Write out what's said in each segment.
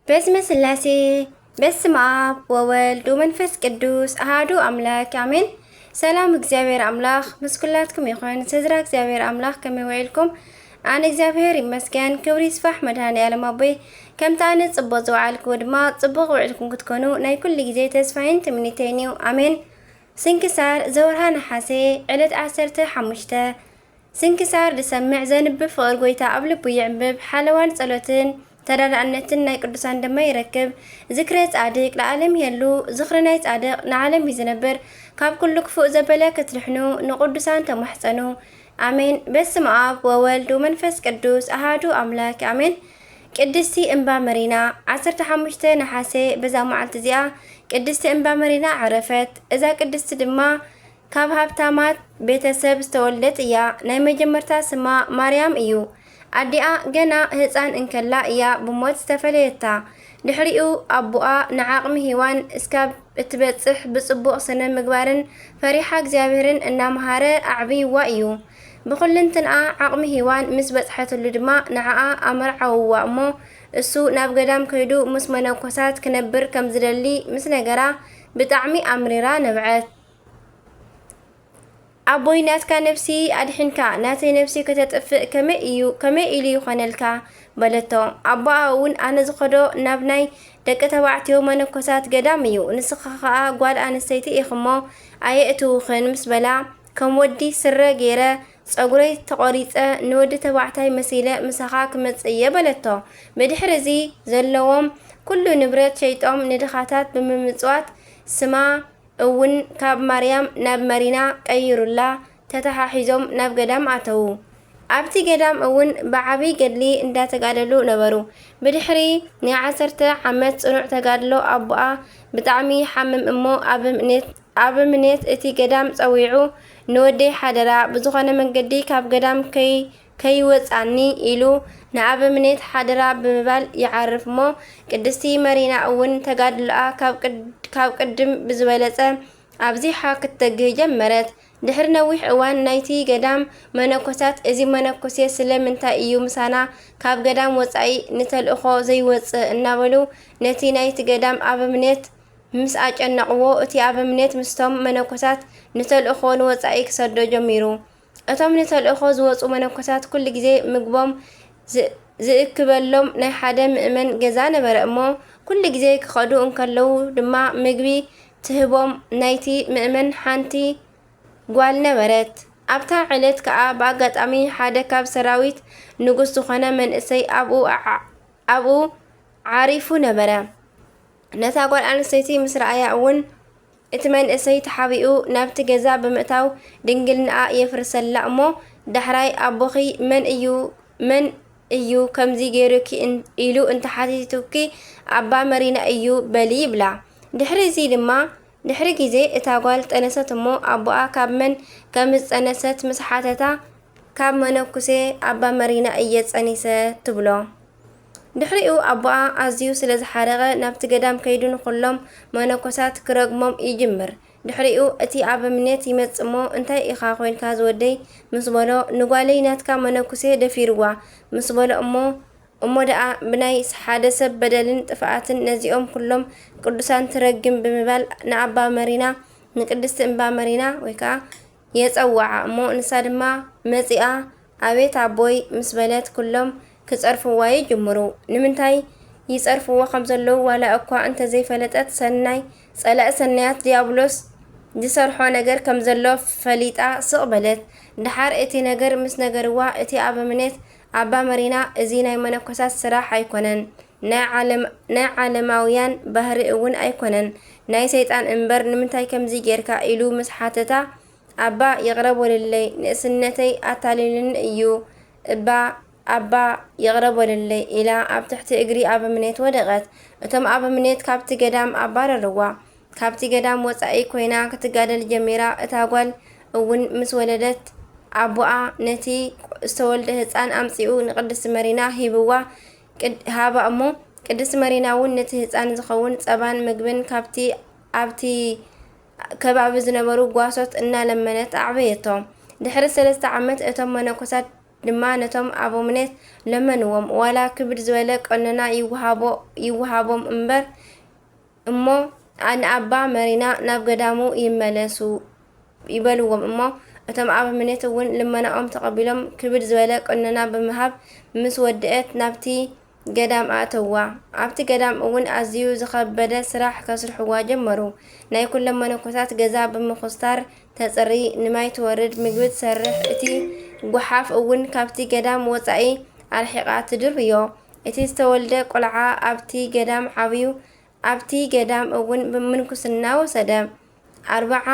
በስመ ስላሴ፣ በስመ ኣብ ወወልድ ወመንፈስ ቅዱስ ኣሃዱ ኣምላክ ኣሜን። ሰላም እግዚኣብሔር ኣምላኽ ምስ ኩላትኩም ይኹን። ስድራ እግዚኣብሔር ኣምላኽ ከመይ ውዒልኩም? ኣነ እግዚኣብሔር ይመስገን፣ ክብሪ ይስፋሕ መድኃኔ ዓለም ኣቦይ። ከምቲ ኣነ ጽቡቕ ዝወዓልክዎ ድማ ጽቡቕ ውዒልኩም ክትኮኑ ናይ ኩሉ ግዜ ተስፋይን ትምኒተይን እዩ። ኣሜን። ስንክሳር ዘወርሃ ነሓሴ ዕለት ዓሰርተ ሓሙሽተ። ስንክሳር ዝሰምዕ ዘንብብ ፍቕሪ ጐይታ ኣብ ልቡ ይዕንብብ። ሓለዋን ጸሎትን ተረዳእነትን ናይ ቅዱሳን ድማ ይረክብ። ዝክረ ጻድቅ ለዓለም ይሄሉ። ዝኽሪ ናይ ጻድቅ ንዓለም እዩ ዝነብር። ካብ ኩሉ ክፉእ ዘበለ ክትድሕኑ ንቅዱሳን ተማሕጸኑ። ኣሜን። በስመ ኣብ ወወልድ ወመንፈስ ቅዱስ ኣሃዱ ኣምላክ ኣሜን። ቅድስቲ እምባ መሪና። ዓሰርተ ሓሙሽተ ነሓሴ በዛ መዓልቲ እዚኣ ቅድስቲ እምባ መሪና ዓረፈት። እዛ ቅድስቲ ድማ ካብ ሃብታማት ቤተሰብ ዝተወልደት እያ። ናይ መጀመርታ ስማ ማርያም እዩ። ኣዲኣ ገና ህፃን እንከላ እያ ብሞት ዝተፈለየታ። ድሕሪኡ ኣቦኣ ንዓቕሚ ሔዋን እስካብ እትበፅሕ ብፅቡቕ ስነ ምግባርን ፈሪሓ እግዚኣብሔርን እናምሃረ ኣዕብይዋ እዩ። ብኹልንትንኣ ዓቕሚ ሔዋን ምስ በፅሐትሉ ድማ ንዓኣ ኣመርዓውዋ እሞ እሱ ናብ ገዳም ከይዱ ምስ መነኮሳት ክነብር ከም ዝደሊ ምስ ነገራ ብጣዕሚ ኣምሪራ ነብዐት። ኣቦይ ናትካ ነፍሲ ኣድሒንካ ናተይ ነፍሲ ከተጥፍእ ከመይ እዩ ከመይ ኢሉ ይኾነልካ? በለቶ። ኣቦኣ እውን ኣነ ዝኸዶ ናብ ናይ ደቂ ተባዕትዮ መነኮሳት ገዳም እዩ፣ ንስኻ ኸኣ ጓል ኣንስተይቲ ኢኽሞ ኣየእትውኽን ምስ በላ ከም ወዲ ስረ ገይረ ጸጉረይ ተቖሪጸ ንወዲ ተባዕታይ መሲለ ምሳኻ ክመጽእ እየ በለቶ። ብድሕሪ እዚ ዘለዎም ኩሉ ንብረት ሸይጦም ንድኻታት ብምምጽዋት ስማ እውን ካብ ማርያም ናብ መሪና ቀይሩላ ተተሓሒዞም ናብ ገዳም ኣተዉ። ኣብቲ ገዳም እውን ብዓብይ ገድሊ እንዳተጋደሉ ነበሩ። ብድሕሪ ናይ ዓሰርተ ዓመት ጽኑዕ ተጋድሎ ኣቦኣ ብጣዕሚ ይሓምም እሞ ኣበምኔት ኣበምኔት እቲ ገዳም ጸዊዑ ንወደይ ሓደራ ብዝኾነ መንገዲ ካብ ገዳም ከይ ከይወጻኒ ኢሉ ንኣበምኔት ሓደራ ብምባል ይዓርፍ እሞ ቅድስቲ መሪና እውን ተጋድሎኣ ካብ ቅድ- ካብ ቅድም ብዝበለጸ ኣብዚሓ ክትተግህ ጀመረት። ድሕሪ ነዊሕ እዋን ናይቲ ገዳም መነኮሳት እዚ መነኮሴ ስለ ምንታይ እዩ ምሳና ካብ ገዳም ወጻኢ ንተልእኾ ዘይወጽእ እናበሉ ነቲ ናይቲ ገዳም ኣበምኔት ምስ ኣጨነቕዎ እቲ ኣበምኔት ምስቶም መነኮሳት ንተልእኾ ንወጻኢ ክሰዶ ጀሚሩ። እቶም ንተልእኾ ዝወጹ መነኮሳት ኩሉ ግዜ ምግቦም ዝ- ዝእክበሎም ናይ ሓደ ምእመን ገዛ ነበረ እሞ ኩሉ ግዜ ክኸዱ እንከለዉ ድማ ምግቢ ትህቦም ናይቲ ምእመን ሓንቲ ጓል ነበረት። ኣብታ ዕለት ከኣ ብኣጋጣሚ ሓደ ካብ ሰራዊት ንጉስ ዝኾነ መንእሰይ ኣብኡ ኣዓ- ኣብኡ ዓሪፉ ነበረ። ነታ ጓል ኣንስተይቲ ምስ ረኣያ እውን እቲ መንእሰይ ተሓቢኡ ናብቲ ገዛ ብምእታው ድንግልናኣ የፍርሰላ እሞ ዳሕራይ ኣቦኺ መን እዩ መን እዩ ከምዚ ገይሩኪ እን- ኢሉ እንተሓቲቱኪ ኣባ መሪና እዩ በሊ ይብላ። ድሕሪ እዚ ድማ ድሕሪ ግዜ እታ ጓል ጠነሰት እሞ ኣቦኣ ካብ መን ከም ዝጠነሰት ምስ ሓተታ ካብ መነኩሴ ኣባ መሪና እየ ጸኒሰ ትብሎ። ድሕሪኡ ኣቦኣ ኣዝዩ ስለ ዝሓረቐ ናብቲ ገዳም ከይዱ ንኹሎም መነኮሳት ክረግሞም ይጅምር። ድሕሪኡ እቲ ኣበምኔት ይመጽእ እሞ እንታይ ኢኻ ኮይንካ ዝወደይ ምስ በሎ ንጓለይ ናትካ መነኩሴ ደፊርዋ ምስ በሎ እሞ እሞ ደኣ ብናይ ሓደ ሰብ በደልን ጥፍኣትን ነዚኦም ኩሎም ቅዱሳን ትረግም ብምባል ንኣባ መሪና ንቅድስቲ እምባ መሪና ወይ ከዓ የጸውዓ እሞ ንሳ ድማ መጺኣ ኣቤት ኣቦይ ምስ በለት ኩሎም ክጸርፍዋ ይጅምሩ። ንምንታይ ይጸርፍዎ ከም ዘለዉ ዋላ እኳ እንተዘይፈለጠት ሰናይ ጸላኢ ሰናያት ዲያብሎስ ዝሰርሖ ነገር ከም ዘሎ ፈሊጣ ስቕ በለት። ደሓር እቲ ነገር ምስ ነገርዋ እቲ ኣበምኔት ኣባ መሪና እዚ ናይ መነኮሳት ስራሕ ኣይኮነን፣ ናይ ዓለም ናይ ዓለማውያን ባህሪ እውን ኣይኮነን፣ ናይ ሰይጣን እምበር ንምንታይ ከምዚ ጌርካ ኢሉ ምስ ሓተታ ኣባ ይቕረ በሉለይ ንእስነተይ ኣታሊሉኒ እዩ እባ ኣባ ይቕረ በሉለይ ኢላ ኣብ ትሕቲ እግሪ ኣበምኔት ወደቐት። እቶም ኣበምኔት ካብቲ ገዳም ኣባረርዋ። ካብቲ ገዳም ወጻኢ ኮይና ክትጋደል ጀሚራ። እታ ጓል እውን ምስ ወለደት ኣቦኣ ነቲ ዝተወልደ ህጻን ኣምጺኡ ንቅድስቲ መሪና ሂብዋ። ቅድ- ሃባ እሞ ቅድስቲ መሪና እውን ነቲ ህጻን ዝኸውን ጸባን ምግብን ካብቲ ኣብቲ ከባቢ ዝነበሩ ጓሶት እናለመነት ኣዕበየቶ። ድሕሪ ሰለስተ ዓመት እቶም መነኮሳት ድማ ነቶም ኣበምኔት ለመንዎም። ዋላ ክብድ ዝበለ ቀኖና ይወሃቦ-፣ ይወሃቦም እምበር እሞ፣ ንኣባ መሪና ናብ ገዳሙ ይመለሱ ይበልዎም እሞ፣ እቶም ኣበምኔት እውን ልመናኦም ተቐቢሎም ክብድ ዝበለ ቀኖና ብምሃብ ምስ ወድአት ናብቲ ገዳም ኣእተውዋ። ኣብቲ ገዳም እውን ኣዝዩ ዝኸበደ ስራሕ ከስርሕዋ ጀመሩ። ናይ ኩሎም መነኮሳት ገዛ ብምኹስታር ተጽሪ፣ ንማይ ትወርድ፣ ምግቢ ትሰርሕ፣ እቲ ጓሓፍ እውን ካብቲ ገዳም ወጻኢ ኣርሒቓ ትድርብዮ። እቲ ዝተወልደ ቆልዓ ኣብቲ ገዳም ዓብዩ፣ ኣብቲ ገዳም እውን ብምንኩስና ወሰደ። ኣርብዓ፣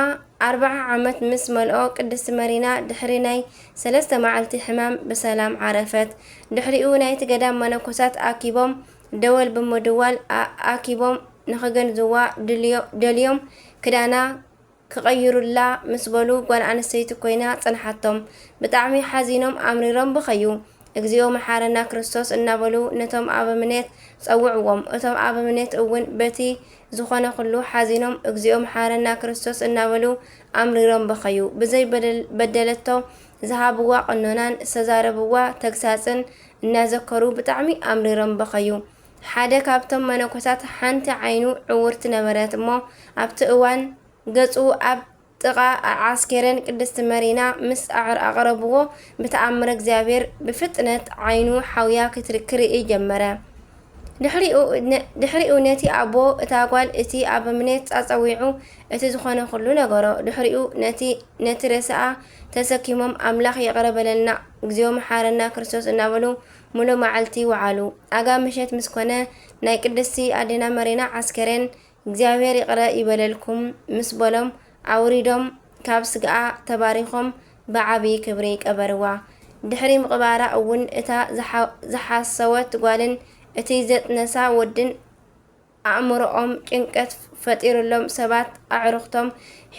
ኣርብዓ ዓመት ምስ መልኦ ቅድስቲ መሪና ድሕሪ ናይ ሰለስተ መዓልቲ ሕማም ብሰላም ዓረፈት። ድሕሪኡ ናይቲ ገዳም መነኮሳት ኣኪቦም ደወል ብምድዋል ኣ-፣ ኣኪቦም ንኽገንዝዋ ድልዮ-፣ ደልዮም ክዳና ክቐይሩላ ምስ በሉ ጓል ኣንስተይቲ ኮይና ጸንሓቶም። ብጣዕሚ ሓዚኖም ኣምሪሮም በኸዩ። "እግዚኣብዮ መሓረና ክርስቶስ" እናበሉ ነቶም ኣበምኔት ጸውዕዎም። እቶም ኣበምኔት እውን በቲ ዝኾነ ኩሉ ሓዚኖም "እግዚኣብዮ መሓረና ክርስቶስ" እናበሉ ኣምሪሮም በኸዩ። ብዘይ በደል-፣ በደለቶ ዝሃብዋ ቀኖናን ዝተዛረብዋ ተግሳጽን እናዘከሩ ብጣዕሚ ኣምሪሮም በኸዩ። ሓደ ካብቶም መነኮሳት ሓንቲ ዓይኑ ዕውርቲ ነበረት እሞ ኣብቲ እዋን ገጹ ኣብ ጥቓ ዓስኬረን ቅድስቲ መሪና ምስ ኣዕር-፣ ኣቕረብዎ፣ ብተኣምር እግዚኣብሔር ብፍጥነት ዓይኑ ሓውያ ክትር-፣ ክርኢ ጀመረ። ድሕሪኡ ነ-፣ ድሕሪኡ ነቲ ኣቦ እታ ጓል እቲ ኣበምኔት ኣጸዊዑ እቲ ዝኾነ ኩሉ ነገሮ። ድሕሪኡ ነቲ፣ ነቲ ሬሳኣ ተሰኪሞም "ኣምላኽ ይቕረ በለልና፣ እግዚኣብዮ መሓረና ክርስቶስ" እናበሉ ሙሉእ መዓልቲ ወዓሉ። ኣጋ ምሸት ምስ ኮነ ናይ ቅድስቲ ኣዴና መሪና ዓስከሬን "እግዚኣብሔር ይቕረ ይበለልኩም" ምስ በሎም ኣውሪዶም ካብ ስግኣ ተባሪኾም ብዓቢ ክብሪ ቀበርዋ። ድሕሪ ምቕባራ እውን እታ ዝሓ-፣ ዝሓሰወት ጓልን እቲ ዘጥነሳ ወድን ኣእምሮኦም ጭንቀት ፈጢሩሎም ሰባት ኣዕሩኽቶም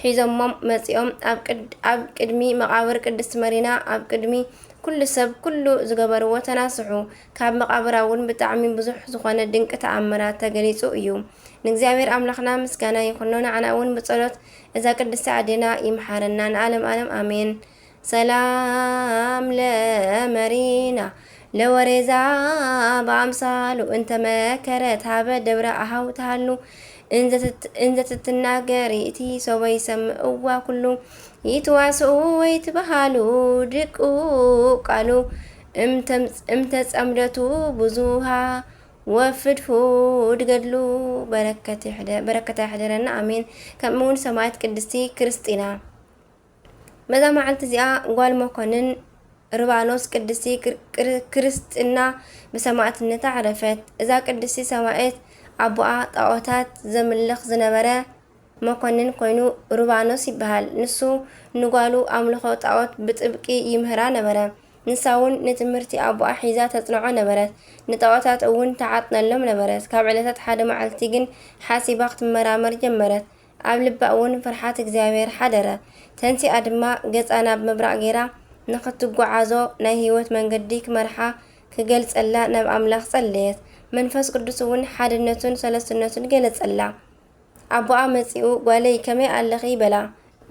ሒዞሞም መጺኦም ኣብ ቅድ-፣ ኣብ ቅድሚ መቓብር ቅድስቲ መሪና ኣብ ቅድሚ ኩሉ ሰብ ኩሉ ዝገበርዎ ተናስሑ። ካብ መቓብራ እውን ብጣዕሚ ብዙሕ ዝኾነ ድንቂ ተኣምራት ተገሊጹ እዩ። ንእግዚኣብሔር ኣምላኽና ምስጋና ይኹኖ፣ ንዓና እውን ብጸሎት እዛ ቅድስቲ ኣዴና ይምሓረና ንዓለም ዓለም ኣሜን። ሰላም ለመሪና ለወሬዛ በኣምሳሉ እንተመከረት ሃበ ደብረ ኣሃው ትሃሉ። እንዘትት-፣ እንዘትትናገሪ እቲ ሰበይ ሰምእዋ ኩሉ። ይትዋስኡ ወይ ትበሃሉ ድቁ ቃሉ። እምተም-፣ እምተጸምደቱ ብዙሃ ወፍድፉድ ገድሉ። በረከት ይሕደ-፣ በረከታ ይሕደረና ኣሜን። ከምኡ እውን ሰማዕት ቅድስቲ ክርስጢና። በዛ መዓልቲ እዚኣ ጓል መኮንን ርባኖስ ቅድስቲ ክር-፣ ክር-፣ ክርስጥና ብሰማዕትነታ ዓረፈት። እዛ ቅድስቲ ሰማዕት ኣቦኣ ጣዖታት ዘምልኽ ዝነበረ መኮንን ኮይኑ ሩባኖስ ይበሃል። ንሱ ንጓሉ ኣምልኾ ጣዖት ብጥብቂ ይምህራ ነበረ። ንሳ እውን ንትምህርቲ ኣቦኣ ሒዛ ተጽንዖ ነበረት። ንጣዖታት እውን ትዓጥነሎም ነበረት። ካብ ዕለታት ሓደ መዓልቲ ግን ሓሲባ ክትመራመር ጀመረት። ኣብ ልባ እውን ፍርሓት እግዚኣብሔር ሓደረ። ተንሲኣ ድማ ገጻ ናብ ምብራቕ ገይራ ንኽትጓዓዞ ናይ ህይወት መንገዲ ክመርሓ ክገልጸላ ናብ ኣምላኽ ጸለየት። መንፈስ ቅዱስ እውን ሓድነቱን ሰለስትነቱን ገለጸላ። ኣቦኣ መጺኡ፣ "ጓለይ ከመይ ኣለኺ?" በላ።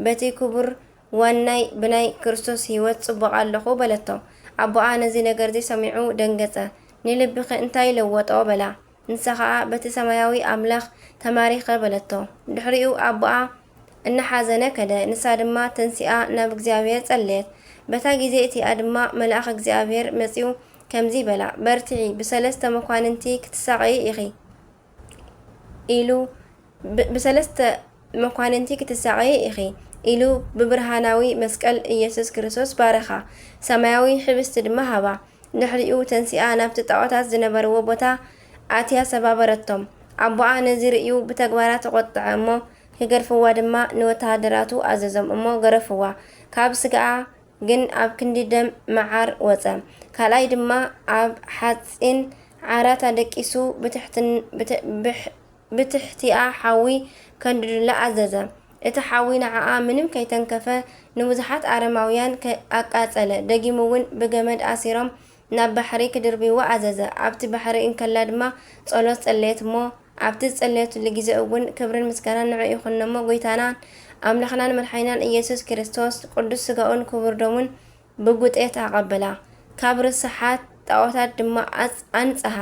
"በቲ ክቡር ዋናይ ብናይ ክርስቶስ ህይወት ጽቡቕ ኣለኹ" በለቶ። ኣቦኣ ነዚ ነገርዚ ሰሚዑ ደንገጸ። "ንልብኺ እንታይ ለወጦ?" በላ። ንሳ ኸኣ፣ "በቲ ሰማያዊ ኣምላኽ ተማሪኸ" በለቶ። ድሕሪኡ ኣቦኣ እናሓዘነ ከደ። ንሳ ድማ ተንሲኣ ናብ እግዚኣብሔር ጸለየት። በታ ጊዜ እቲኣ ድማ መልኣኽ እግዚኣብሔር መጺኡ ከምዚ በላ፣ "በርትዒ፣ ብሰለስተ መኳንንቲ ክትሳቐዪ ኢኺ" ኢሉ፣ ብ-፣ "ብሰለስተ መኳንንቲ ክትሳቐዪ ኢኺ" ኢሉ ብብርሃናዊ መስቀል ኢየሱስ ክርስቶስ ባረኻ። ሰማያዊ ሕብስቲ ድማ ሃባ። ድሕሪኡ ተንሲኣ ናብቲ ጣዖታት ዝነበርዎ ቦታ ኣትያ ሰባበረቶም። ኣቦኣ ነዚ ርእዩ ብተግባራ ተቖጥዐ እሞ ክገርፍዋ ድማ ንወተሃደራቱ ኣዘዞም እሞ ገረፍዋ። ካብ ስጋኣ ግን ኣብ ክንዲ ደም መዓር ወጸ። ካልኣይ ድማ ኣብ ሓጺን ዓራት ኣደቂሱ ብትሕትን-፣ ብት-፣ ብሕ-፣ ብትሕቲኣ ሓዊ ከንድዱላ ኣዘዘ። እቲ ሓዊ ንዓኣ ምንም ከይተንከፈ ንብዙሓት ኣረማውያን ከ-፣ ኣቃጸለ። ደጊሙ እውን ብገመድ ኣሲሮም ናብ ባሕሪ ክድርብይዋ ኣዘዘ። ኣብቲ ባሕሪ እንከላ ድማ ጸሎት ጸለየት እሞ፣ ኣብቲ ዝጸለየትሉ ግዜ እውን ክብርን ምስጋናን ንዕኡ ይኹን እሞ፣ ጎይታናን ኣምላኽናን መድሓኒናን ኢየሱስ ክርስቶስ ቅዱስ ስጋኡን ክቡር ደሙን ብጉጤት ኣቐበላ። ካብ ርስሓት ጣዖታት ድማ ኣጽ-፣ ኣንጽሃ።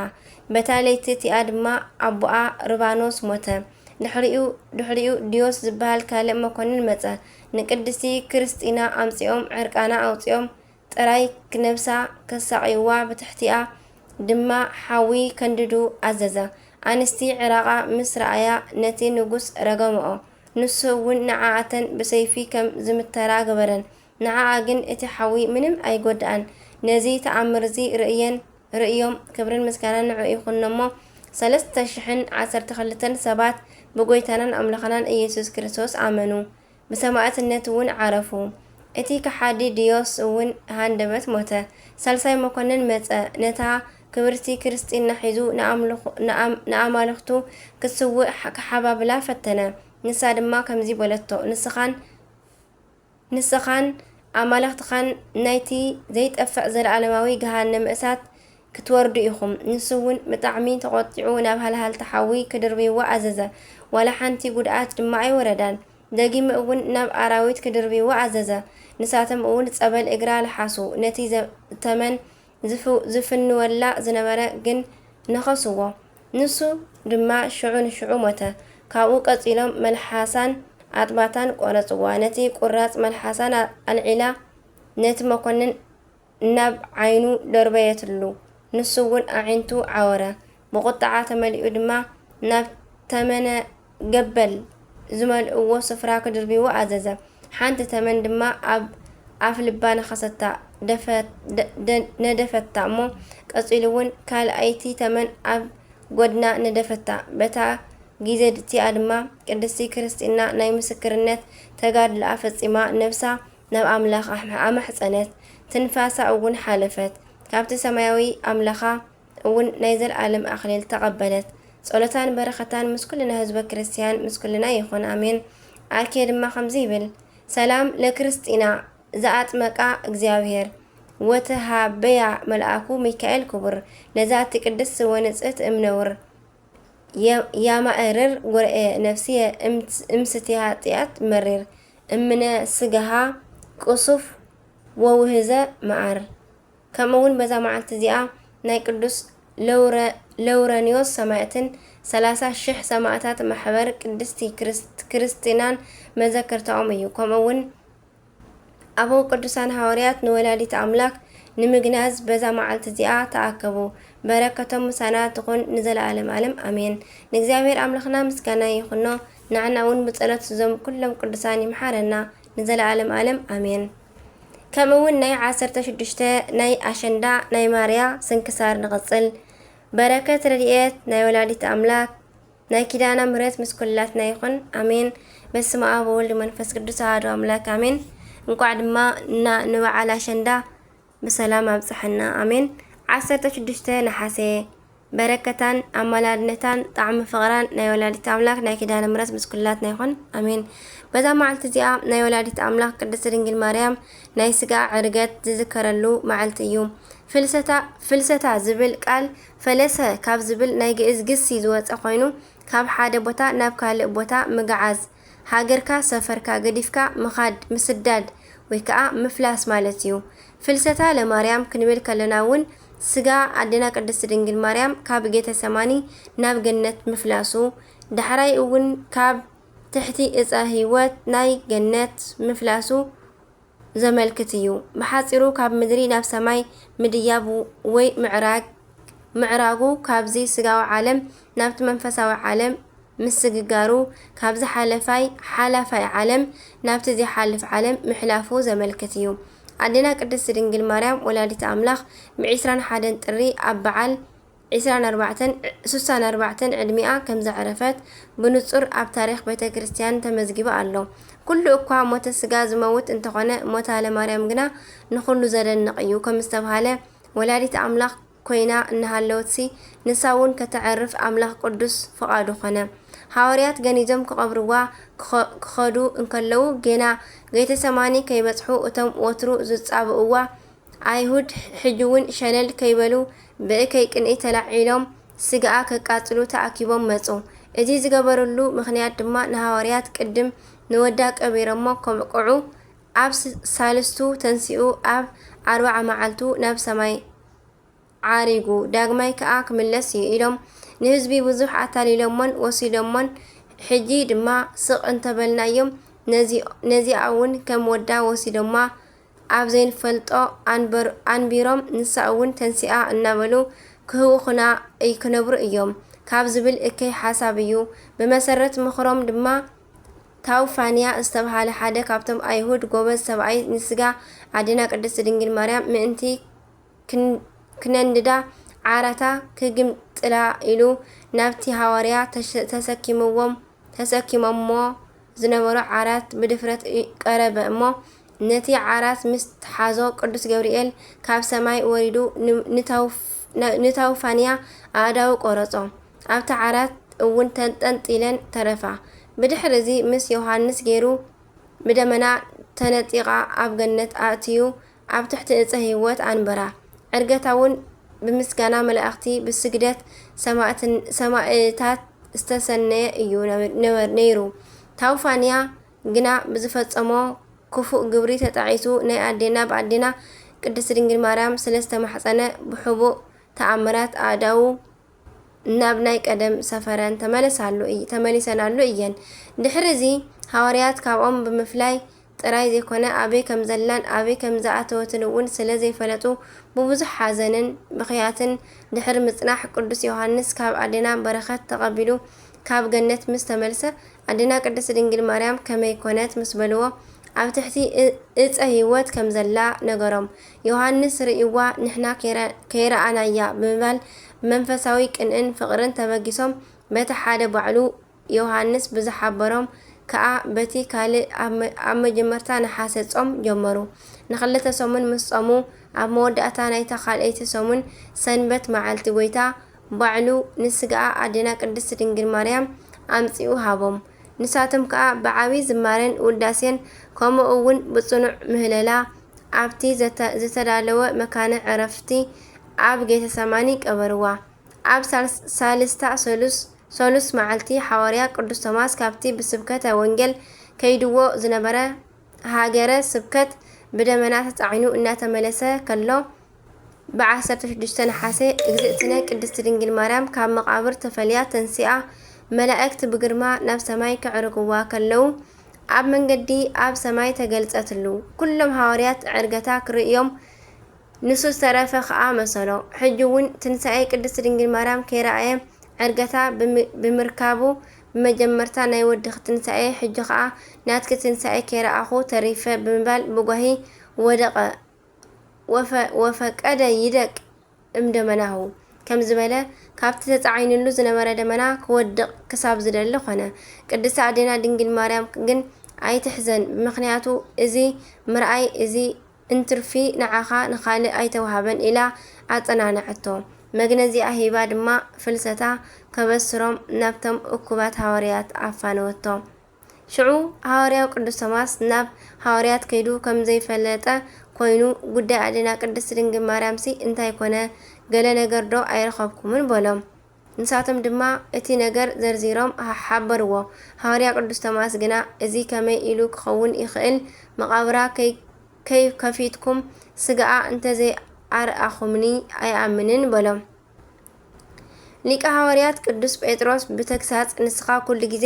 በታ ለይቲ እቲኣ ድማ ኣቦኣ ርባኖስ ሞተ። ድሕሪኡ፣ ድሕሪኡ ዲዮስ ዝበሃል ካልእ መኮንን መጸ። ንቅድስቲ ክርስጢና ኣምጺኦም ዕርቃና ኣውጺኦም ጥራይ ነብሳ ከሳቕይዋ ብትሕቲኣ ድማ ሓዊ ከንድዱ ኣዘዘ። ኣንስቲ ዕራቓ ምስ ረኣያ ነቲ ንጉስ ረገምኦ። ንሱ እውን ንዓኣተን ብሰይፊ ከም ዝምተራ ገበረን። ንዓኣ ግን እቲ ሓዊ ምንም ኣይጎድኣን። ነዚ ተኣምር እዚ ርእየን፣ ርእዮም ክብርን ምስጋናን ንዕኡ ይኹን እሞ ሰለስተ ሽሕን ዓሰርተ ክልተን ሰባት ብጎይታናን ኣምላኽናን ኢየሱስ ክርስቶስ ኣመኑ። ብሰማእትነት እውን ዓረፉ። እቲ ከሓዲ ድዮስ እውን ሃንደበት ሞተ። ሳልሳይ መኮንን መጸ። ነታ ክብርቲ ክርስጢና ሒዙ ንኣምልኹ-፣ ንኣም-፣ ንኣማልኽቱ ክትስውእ ሓ-፣ ክሓባብላ ፈተነ። ንሳ ድማ ከምዚ በለቶ፣ ንስኻን፣ ንስኻን ኣማልኽትኻን ናይቲ ዘይጠፍእ ዘለኣለማዊ ገሃነመ እሳት ክትወርዱ ኢኹም። ንሱ እውን ብጣዕሚ ተቖጢዑ ናብ ሃልሃልቲ ሓዊ ክድርብይዎ ኣዘዘ። ዋላ ሓንቲ ጉድኣት ድማ ኣይወረዳን። ደጊሙ እውን ናብ ኣራዊት ክድርብይዎ ኣዘዘ። ንሳቶም እውን ጸበል እግራ ለሓሱ። ነቲ ዘ-፣ ተመን ዝፍ-፣ ዝፍንወላ ዝነበረ ግን ነኸስዎ። ንሱ ድማ ሽዑ ንሽዑ ሞተ። ካብኡ ቀጺሎም መልሓሳን ኣጥባታን ቆረጽዋ። ነቲ ቁራጽ መልሓሳን ኣ-፣ ኣልዒላ ነቲ መኮንን ናብ ዓይኑ ደርበየትሉ። ንሱ እውን ኣዒንቱ ዓወረ። ብቁጥዓ ተመሊኡ ድማ ናብ ተመነ ገበል ዝመልእዎ ስፍራ ክድርብይዎ ኣዘዘ። ሓንቲ ተመን ድማ ኣብ ኣፍ ልባ ነኸሰታ፣ ደፈ-፣ ደ-፣ ደ-፣ ነደፈታ እሞ ቀጺሉ እውን ካልኣይቲ ተመን ኣብ ጎድና ነደፈታ። በታ ጊዜ እቲኣ ድማ ቅድስቲ ክርስቲና ናይ ምስክርነት ተጋድልኣ ፈጺማ ነብሳ ናብ ኣምላኽ ኣሕ-፣ ኣማሕጸነት። ትንፋሳ እውን ሓለፈት። ካብቲ ሰማያዊ ኣምላኻ እውን ናይ ዘለኣለም ኣኽሊል ተቐበለት። ጸሎታን በረኸታን ምስ ኩልና ህዝበ ክርስቲያን ምስ ኩልና ይኹን። ኣሜን። ኣርኬ ድማ ከምዚ ይብል፣ ሰላም ለክርስቲና ዘኣጥመቃ እግዚኣብሔር ወተሃበያ መልኣኩ ሚካኤል ክቡር፣ ነዛቲ ቅድስት ወንጽህት እምነውር የ-፣ ያማእርር ጎርኤ ነፍስየ እምስ-፣ እምስቲ ኃጢአት መሪር፣ እምነ ስጋሃ ቅሱፍ ወውህዘ መዓር። ከምኡ እውን በዛ መዓልቲ እዚኣ ናይ ቅዱስ ለውረ-፣ ለውረንዮስ ሰማዕትን ሰላሳ ሽሕ ሰማዕታት ማሕበር ቅድስቲ ክርስት-፣ ክርስቲናን መዘከርታኦም እዩ። ከምኡ እውን ኣበው ቅዱሳን ሃዋርያት ንወላዲት ኣምላክ ንምግናዝ በዛ መዓልቲ እዚኣ ተኣከቡ። በረከቶም ምሳና ትኹን ንዘለዓለም ዓለም ኣሜን። ንእግዚኣብሔር ኣምላኽና ምስጋና ይኹኖ፣ ንዓና እውን ብጸሎት እዞም ኩሎም ቅዱሳን ይምሓረና ንዘለዓለም ዓለም ኣሜን። ከምኡ እውን ናይ ዓሰርተ ሽዱሽተ ናይ ኣሸንዳ ናይ ማርያ ስንክሳር ንቐጽል። በረከት ረድኤት ናይ ወላዲት ኣምላክ ናይ ኪዳና ምሕረት ምስ ኩላትና ይኹን። ኣሜን። በስመ ኣብ ወወልድ ወመንፈስ ቅዱስ ኣሐዱ ኣምላክ ኣሜን። እንቋዕ ድማ እና ንበዓል ኣሸንዳ ብሰላም ኣብጽሐና። ኣሜን። ዓሰርተ ሽዱሽተ ነሓሰ። በረከታን ኣማላድነታን ጣዕሚ ፍቕራን ናይ ወላዲት ኣምላክ ናይ ኪዳነ ምሕረት ምስ ኩላትና ይኹን። ኣሜን። በዛ መዓልቲ እዚኣ ናይ ወላዲት ኣምላክ ቅድስት ድንግል ማርያም ናይ ስጋ ዕርገት ዝዝከረሉ መዓልቲ እዩ። ፍልሰታ፣ ፍልሰታ ዝብል ቃል ፈለሰ ካብ ዝብል ናይ ግእዝ ግሲ ዝወጸ ኮይኑ ካብ ሓደ ቦታ ናብ ካልእ ቦታ ምግዓዝ፣ ሃገርካ ሰፈርካ ገዲፍካ ምኻድ፣ ምስዳድ ወይ ከኣ ምፍላስ ማለት እዩ። ፍልሰታ ለማርያም ክንብል ከለና እውን ስጋ ኣዴና ቅድስት ድንግል ማርያም ካብ ጌተሰማኒ ናብ ገነት ምፍላሱ፣ ዳሕራይ እውን ካብ ትሕቲ እፀ ህይወት ናይ ገነት ምፍላሱ ዘመልክት እዩ። ብሓጺሩ ካብ ምድሪ ናብ ሰማይ ምድያብ ወይ ምዕራግ፣ ምዕራጉ ካብዚ ስጋዊ ዓለም ናብቲ መንፈሳዊ ዓለም ምስግጋሩ፣ ካብዚ ሓለፋይ፣ ሓላፋይ ዓለም ናብቲ ዘይሓልፍ ዓለም ምሕላፉ ዘመልክት እዩ። ኣዴና ቅድስት ድንግል ማርያም ወላዲት ኣምላኽ ብዒስራን ሓደን ጥሪ ኣብ በዓል ዒስራን ኣርባዕተን፣ ስሳን ኣርባዕተን ዕድሚኣ ከም ዘዕረፈት ብንጹር ኣብ ታሪኽ ቤተ ክርስቲያን ተመዝጊቡ ኣሎ። ኩሉ እኳ ሞተ ስጋ ዝመውት እንተኾነ፣ ሞታ ለማርያም ግና ንኹሉ ዘደንቕ እዩ ከም ዝተብሃለ፣ ወላዲት ኣምላኽ ኮይና እናሃለወትሲ፣ ንሳ እውን ከተዕርፍ ኣምላኽ ቅዱስ ፍቓዱ ኾነ። ሃዋርያት ገኒዞም ክቐብርዋ ክኸ-፣ ክኸዱ እንከለዉ፣ ጌና ጌተሰማኒ ከይበጽሑ፣ እቶም ወትሩ ዝጻብእዋ ኣይሁድ ሕጂ እውን ሸለል ከይበሉ፣ ብእከይ ቅንኢ ተላዒሎም ስጋኣ ከቃጽሉ ተኣኪቦም መጹ። እዚ ዝገበርሉ ምኽንያት ድማ፣ ንሃዋርያት ቅድም ንወዳ ቀቢሮሞ ከብቅዑ፣ ኣብ ስ-፣ ሳልስቱ ተንሲኡ ኣብ ኣርብዓ መዓልቱ ናብ ሰማይ ዓሪጉ፣ ዳግማይ ከኣ ክምለስ እዩ ኢሎም ንህዝቢ ብዙሕ ኣታሊሎሞን ወሲዶሞን። ሕጂ ድማ ስቕ እንተበልናዮም፣ ነዚ-፣ ነዚኣ እውን ከም ወዳ ወሲዶማ፣ ኣብ ዘይንፈልጦ ኣንበር-፣ ኣንቢሮም፣ ንሳ እውን ተንሲኣ እናበሉ ክህውኹና እይ-፣ ክነብሩ እዮም ካብ ዝብል እከይ ሓሳብ እዩ። ብመሰረት ምኽሮም ድማ፣ ታውፋንያ ዝተብሃለ ሓደ ካብቶም ኣይሁድ ጎበዝ ሰብኣይ፣ ንስጋ ኣዴና ቅድስት ድንግል ማርያም ምእንቲ ክን-፣ ክነንድዳ ዓራታ ክግምጥላ ኢሉ ናብቲ ሃዋርያ ተሸ-፣ ተሰኪምዎም፣ ተሰኪሞሞ ዝነበሩ ዓራት ብድፍረት ኢ-፣ ቀረበ እሞ፣ ነቲ ዓራት ምስ ተሓዞ፣ ቅዱስ ገብርኤል ካብ ሰማይ ወሪዱ ን-፣ ንታውፍ-፣ ነ-፣ ንታውፋንያ ኣእዳዉ ቆረጾ። ኣብቲ ዓራት እውን ተንጠልጢለን ተረፋ። ብድሕሪ እዚ ምስ ዮሃንስ ገይሩ ብደመና ተነጢቓ ኣብ ገነት ኣእትዩ ኣብ ትሕቲ እፀ ህይወት ኣንበራ። ዕርገታ እውን ብምስጋና መላእኽቲ፣ ብስግደት ሰማእትን-፣ ሰማእታት ዝተሰነየ እዩ ነበ-፣ ነበ-፣ ነይሩ። ታውፋንያ ግና ብዝፈጸሞ ክፉእ ግብሪ ተጣዒሱ፣ ናይ ኣዴና ብኣዴና ቅድስት ድንግል ማርያም ስለ ዝተማሕጸነ፣ ብሕቡእ ተኣምራት ኣእዳዉ ናብ ናይ ቀደም ሰፈረን ተመለሳሉ እይ-፣ ተመሊሰናሉ እየን። ድሕሪ እዚ ሃዋርያት ካብኦም ብምፍላይ ጥራይ ዘይኮነ፣ ኣበይ ከም ዘላን ኣበይ ከም ዝኣተወትን እውን ስለ ዘይፈለጡ፣ ብብዙሕ ሓዘንን ብኽያትን ድሕሪ ምጽናሕ፣ ቅዱስ ዮሃንስ ካብ ኣዴና በረኸት ተቐቢሉ ካብ ገነት ምስ ተመልሰ፣ ኣዴና ቅድስት ድንግል ማርያም ከመይ ኮነት ምስ በልዎ፣ ኣብ ትሕቲ እ-፣ እፀ ህይወት ከም ዘላ ነገሮም። ዮሃንስ ርእይዋ፣ ንሕና ከይረ-፣ ከይረኣናያ ብምባል ብመንፈሳዊ ቅንእን ፍቕርን ተበጊሶም፣ በቲ ሓደ ባዕሉ ዮሃንስ ብዝሓበሮም ከኣ በቲ ካልእ ኣብ መ-፣ ኣብ መጀመርታ ነሓሰ ጾም ጀመሩ። ንኽልተ ሰሙን ምስ ጾሙ፣ ኣብ መወዳእታ ናይታ ካልኣይቲ ሰሙን ሰንበት መዓልቲ፣ ጐይታ ባዕሉ ንስጋኣ ኣዴና ቅድስት ድንግል ማርያም ኣምጺኡ ሃቦም። ንሳቶም ከኣ ብዓቢ ዝማሬን ውዳሴን፣ ከምኡ እውን ብጽኑዕ ምህለላ፣ ኣብቲ ዘተ-፣ ዝተዳለወ መካነ ዕረፍቲ ኣብ ጌተሰማኒ ቀበርዋ። ኣብ ሳልስ-፣ ሳልስታ ሰሉስ፣ ሰሉስ መዓልቲ፣ ሓዋርያ ቅዱስ ቶማስ ካብቲ ብስብከተ ወንጌል ከይድዎ ዝነበረ ሃገረ ስብከት ብደመና ተጻዒኑ እናተመለሰ ከሎ፣ ብዓሰርተ ሽዱሽተ ነሓሰ፣ እግዝእትነ ቅድስት ድንግል ማርያም ካብ መቓብር ተፈልያ ተንሲኣ፣ መላእክት ብግርማ ናብ ሰማይ ከዕርግዋ ከለዉ፣ ኣብ መንገዲ ኣብ ሰማይ ተገልጸትሉ። ኩሎም ሃዋርያት ዕርገታ ክርእዮም፣ ንሱ ዝተረፈ ኸኣ መሰሎ። ሕጂ እውን ትንሳኤ ቅድስት ድንግል ማርያም ከይረኣየ፣ ዕርገታ ብም-፣ ብምርካቡ፣ ብመጀመርታ ናይ ወድኺ ትንሳኤ፣ ሕጂ ኸኣ ናትኪ ትንሳኤ ከይረኣኹ ተሪፈ ብምባል ብጓሂ ወደቐ። ወፈ-፣ ወፈቀደ ይደቅ እምደመናሁ ከም ዝበለ፣ ካብቲ ተጻዒኑሉ ዝነበረ ደመና ክወድቕ ክሳብ ዝደሊ ኾነ። ቅድስቲ ኣዴና ድንግል ማርያም ግን ኣይትሕዘን፣ ብምኽንያቱ እዚ ምርኣይ እዚ እንትርፊ ንዓኻ ንኻልእ ኣይተውሃበን ኢላ ኣጸናንዐቶ። መግነዚኣ ሂባ ድማ ፍልሰታ ከበስሮም ናብቶም እኩባት ሃዋርያት ኣፋነወቶ። ሽዑ ሃዋርያው ቅዱስ ቶማስ ናብ ሃዋርያት ከይዱ ከም ዘይፈለጠ ኮይኑ፣ ጉዳይ ኣዴና ቅድስት ድንግል ማርያምሲ እንታይ ኮነ? ገለ ነገር ዶ ኣይረኸብኩምን? በሎም። ንሳቶም ድማ እቲ ነገር ዘርዚሮም ሓ-፣ ሓበርዎ። ሃዋርያ ቅዱስ ቶማስ ግና፣ እዚ ከመይ ኢሉ ክኸውን ይኽእል? መቓብራ ከይ-፣ ከይከፊትኩም ስጋኣ እንተዘይኣርኣኹምኒ ኣይኣምንን በሎም። ሊቀ ሃዋርያት ቅዱስ ጴጥሮስ ብተግሳጽ፣ ንስኻ ኩሉ ግዜ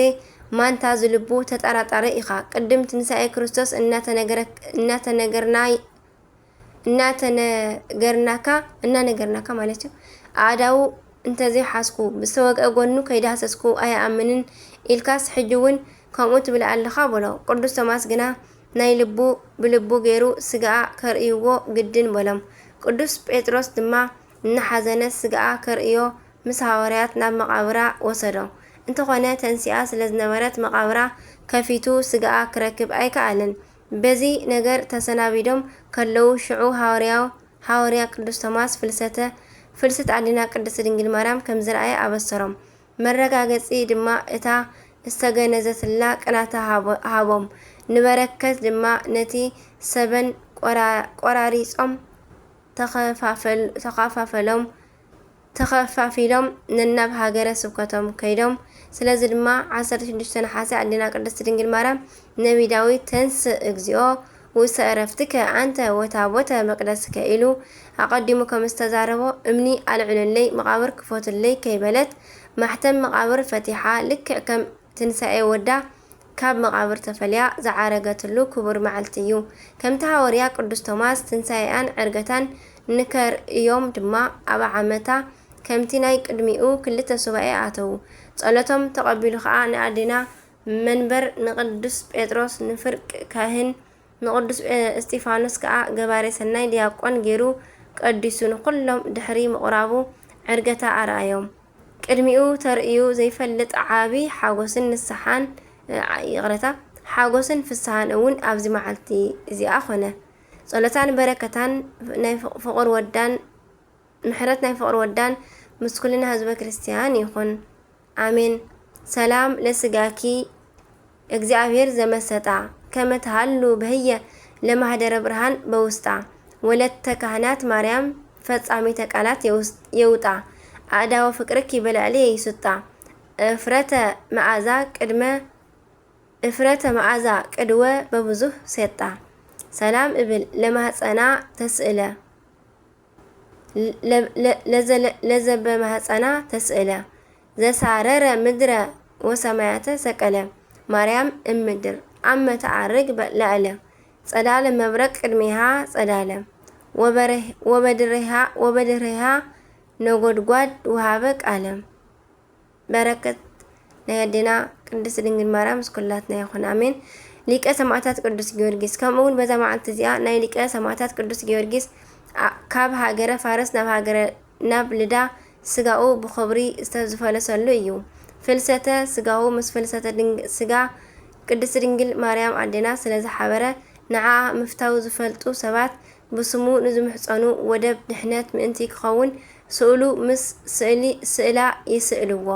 ማንታ ዝልቡ ተጠራጣሪ ኢኻ። ቅድም ትንሳኤ ክርስቶስ እናተነገረ-፣ እናተነገርና-፣ እናተነገርናካ፣ እናነገርናካ ማለት እዩ። ኣእዳዉ እንተዘይሓዝኩ፣ ብዝተወግአ ጎኑ ከይዳህሰስኩ ኣይኣምንን ኢልካስ፣ ሕጂ እውን ከምኡ ትብል ኣለኻ በሎ። ቅዱስ ቶማስ ግና ናይ ልቡ ብልቡ ገይሩ ስጋኣ ከርእይዎ ግድን በሎም። ቅዱስ ጴጥሮስ ድማ እናሓዘነ ስጋኣ ከርእዮ ምስ ሃዋርያት ናብ መቓብራ ወሰዶ። እንተኾነ ተንሲኣ ስለ ዝነበረት መቓብራ ከፊቱ ስጋኣ ክረክብ ኣይከኣለን። በዚ ነገር ተሰናቢዶም ከለዉ ሽዑ ሃዋርያው፣ ሃዋርያ ቅዱስ ቶማስ ፍልሰተ፣ ፍልሰት ኣዴና ቅድስት ድንግል ማርያም ከም ዝረኣየ ኣበሰሮም። መረጋገጺ ድማ እታ ዝተገነዘትላ ቅናተ ሃቦ-፣ ሃቦም። ንበረከት ድማ ነቲ ሰበን ቆራ-፣ ቆራሪጾም ተኸፋፈል-፣ ተኸፋፈሎም፣ ተኸፋፊሎም ነናብ ሃገረ ስብከቶም ከይዶም። ስለዚ ድማ ዓሰርተ ሽዱሽተ ነሓሰ ኣዴና ቅድስት ድንግል ማርያም ነቢ ዳዊት፣ "ተንስእ እግዚኦ ውሰ ዕረፍትከ ኣንተ ወታቦተ መቅደስከ ኢሉ ኣቐዲሙ ከም ዝተዛረቦ፣ እምኒ ኣልዕሉለይ፣ መቓብር ክፈቱለይ ከይበለት፣ ማሕተም መቓብር ፈቲሓ፣ ልክዕ ከም ትንሳኤ ወዳ ካብ መቓብር ተፈልያ ዝዓረገትሉ ክቡር መዓልቲ እዩ። ከምቲ ሃዋርያ ቅዱስ ቶማስ ትንሳኤኣን ዕርገታን ንከርእዮም ድማ ኣብ ዓመታ ከምቲ ናይ ቅድሚኡ ክልተ ሱባኤ ኣተዉ። ጸሎቶም ተቐቢሉ ኸኣ ንኣዴና መንበር ንቅዱስ ጴጥሮስ ንፍርቂ ካህን ንቅዱስ እስጢፋኖስ ከኣ ገባሬ ሰናይ ዲያቆን ገይሩ ቀዲሱ ንኹሎም ድሕሪ ምቑራቡ ዕርገታ ኣርኣዮም። ቅድሚኡ ተርእዩ ዘይፈልጥ ዓቢ ሓጎስን ንስሓን፣ እ፣ ይቕረታ፣ ሓጎስን ፍስሃን እውን ኣብዚ መዓልቲ እዚኣ ኾነ። ጸሎታን በረከታን ናይ ፍቕ-፣ ፍቑር ወዳን ምሕረት ናይ ፍቕሪ ወዳን ምስ ኩልና ህዝበ ክርስቲያን ይኹን። ኣሜን። ሰላም ለስጋኪ እግዚኣብሔር ዘመሰጣ ከመ ትሃሉ በህየ ለማህደረ ብርሃን በውስጣ። ወለተ ካህናት ማርያም ፈጻሚተ ቃላት የውስ-፣ የውጣ። ኣእዳወ ፍቅርኪ በላዕሊ የይሱጣ። እፍረተ መዓዛ ቅድመ፣ እፍረተ መዓዛ ቅድወ በብዙህ ሴጣ። ሰላም እብል ለማህጸና ተስእለ። ለ-፣ ለ-፣ ለዘለ-፣ ለዘበ ማህፀና ተስእለ። ዘሳረረ ምድረ ወሰማያተ ሰቀለ። ማርያም እምድር ኣመ ተዓርግ በ-፣ ለእለ። ጸዳለ መብረቅ ቅድሜሃ ጸዳለ። ወበርህ-፣ ወበድሬሃ፣ ወበድሬሃ ነጎድጓድ ውሃበ ቃለ። በረከት ናይ ኣዴና ቅድስት ድንግል ማርያም ምስ ኩላትና ይኹን፣ ኣሜን። ሊቀ ሰማዕታት ቅዱስ ጊዮርጊስ። ከምኡ እውን በዛ መዓልቲ እዚኣ ናይ ሊቀ ሰማዕታት ቅዱስ ጊዮርጊስ ኣ-፣ ካብ ሃገረ ፋርስ ናብ ሃገረ፣ ናብ ልዳ ስጋኡ ብኽብሪ ዝተዝፈለሰሉ እዩ። ፍልሰተ ስጋሁ ምስ ፍልሰተ ድንግ-፣ ስጋ ቅድስት ድንግል ማርያም ኣዴና ስለ ዝሓበረ፣ ንዓኣ ምፍታው ዝፈልጡ ሰባት ብስሙ ንዝምሕጸኑ ወደብ ድሕነት ምእንቲ ክኸውን፣ ስእሉ ምስ ስእሊ፣ ስእላ ይስእልዎ።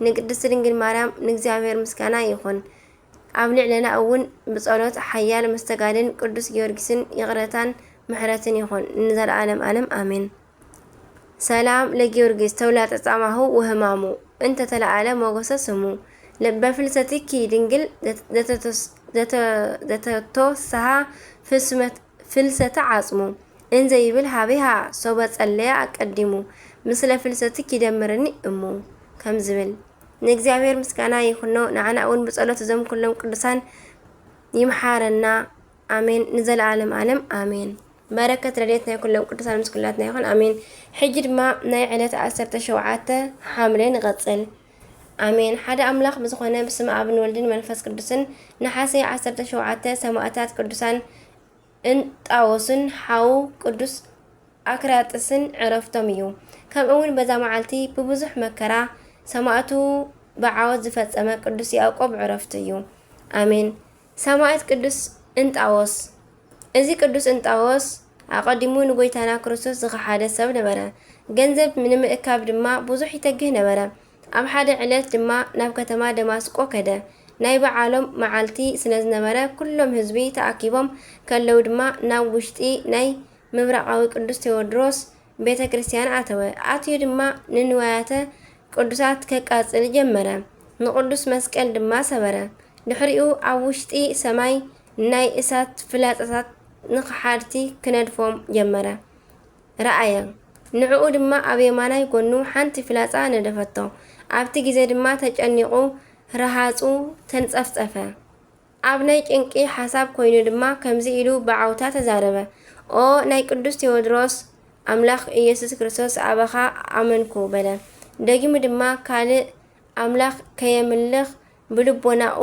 ንቅድስት ድንግል ማርያም ንእግዚኣብሔር ምስጋና ይኹን። ኣብ ልዕለና እውን ብጸሎት ሓያል መስተጋድን ቅዱስ ጊዮርጊስን ይቕረታን ምሕረትን ይኹን ንዘለዓለም ዓለም፣ ኣሜን። ሰላም ለጊዮርጊስ ተውላጠ ጻማሁ ወህማሙ፣ እንተ ተለዓለ ሞገሰ ስሙ። ለበ ፍልሰትኪ ድንግል ዘተ-፣ ዘተቶስ-፣ ዘተ-፣ ዘተቶስሃ ፍስመት-፣ ፍልሰተ ዓጽሙ፣ እንዘ ይብል ሃቤሃ ሶበ ጸለየ ኣቀዲሙ፣ ምስለ ፍልሰትኪ ደምርኒ እሙ፣ ከም ዝብል። ንእግዚኣብሔር ምስጋና ይኹኖ፣ ንዓና እውን ብጸሎት እዞም ኩሎም ቅዱሳን ይምሓረና። ኣሜን፣ ንዘለዓለም ዓለም ኣሜን። በረከት ረድኤት ናይ ኩሎም ቅዱሳን ምስ ኩላትና ይኹን፣ ኣሜን። ሕጂ ድማ ናይ ዕለት ዓሰርተ ሸውዓተ ሓምለ ንቐጽል። ኣሜን። ሓደ ኣምላኽ ብዝኾነ ብስመ ኣብን ወልድን መንፈስ ቅዱስን ነሓሰ ዓሰርተ ሸውዓተ ሰማእታት ቅዱሳን እንጣዎስን ሓው ቅዱስ ኣክራጥስን ዕረፍቶም እዩ። ከምኡ እውን በዛ መዓልቲ ብብዙሕ መከራ ሰማእቱ ብዓወት ዝፈጸመ ቅዱስ ያዕቆብ ዕረፍቱ እዩ። ኣሜን። ሰማእት ቅዱስ እንጣዎስ። እዚ ቅዱስ እንጣዎስ ኣቐዲሙ ንጎይታና ክርስቶስ ዝኸሓደ ሰብ ነበረ። ገንዘብ ንምእካብ ድማ ብዙሕ ይተግህ ነበረ። ኣብ ሓደ ዕለት ድማ ናብ ከተማ ደማስቆ ከደ። ናይ በዓሎም መዓልቲ ስለ ዝነበረ፣ ኩሎም ህዝቢ ተኣኪቦም ከለዉ ድማ፣ ናብ ውሽጢ ናይ ምብራቓዊ ቅዱስ ቴዎድሮስ ቤተ ክርስቲያን ኣተወ። ኣትዩ ድማ ንንዋያተ ቅዱሳት ከቃጽል ጀመረ። ንቅዱስ መስቀል ድማ ሰበረ። ድሕሪኡ ኣብ ውሽጢ ሰማይ ናይ እሳት ፍላጻታት ንኸሓድቲ ክነድፎም ጀመረ። ረኣየ። ንዕኡ ድማ ኣብ የማናይ ጎኑ ሓንቲ ፍላጻ ነደፈቶ። ኣብቲ ግዜ ድማ ተጨኒቑ ረሃጹ ተንጸፍጸፈ። ኣብ ናይ ጭንቂ ሓሳብ ኮይኑ ድማ ከምዚ ኢሉ ብዓውታ ተዛረበ። ኦ ናይ ቅዱስ ቴዎድሮስ ኣምላኽ ኢየሱስ ክርስቶስ ኣባኻ ኣመንኩ በለ። ደጊሙ ድማ ካልእ ኣምላኽ ከየምልኽ ብልቦናኡ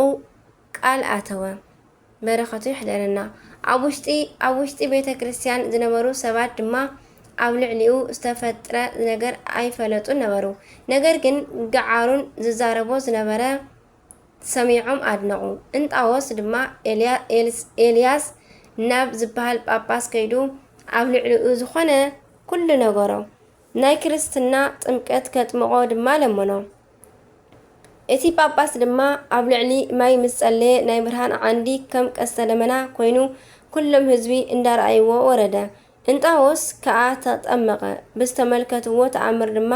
ቃል ኣተወ። በረኸቱ ይሕደረና። ኣብ ውሽጢ፣ ኣብ ውሽጢ ቤተ ክርስቲያን ዝነበሩ ሰባት ድማ ኣብ ልዕሊኡ ዝተፈጥረ ነገር ኣይፈለጡን ነበሩ። ነገር ግን ገዓሩን ዝዛረቦ ዝነበረ ሰሚዖም ኣድነቑ። እንጣዎስ ድማ ኤልያ-፣ ኤልስ-፣ ኤልያስ ናብ ዝበሃል ጳጳስ ከይዱ ኣብ ልዕሊኡ ዝኾነ ኩሉ ነገሮ። ናይ ክርስትና ጥምቀት ከጥምቖ ድማ ለመኖ። እቲ ጳጳስ ድማ ኣብ ልዕሊ ማይ ምስ ጸለየ ናይ ብርሃን ዓንዲ ከም ቀስተ ደመና ኮይኑ ኩሎም ህዝቢ እንዳረኣይዎ ወረደ። እንጣዎስ ከኣ ተጠመቐ። ብዝተመልከትዎ ተኣምር ድማ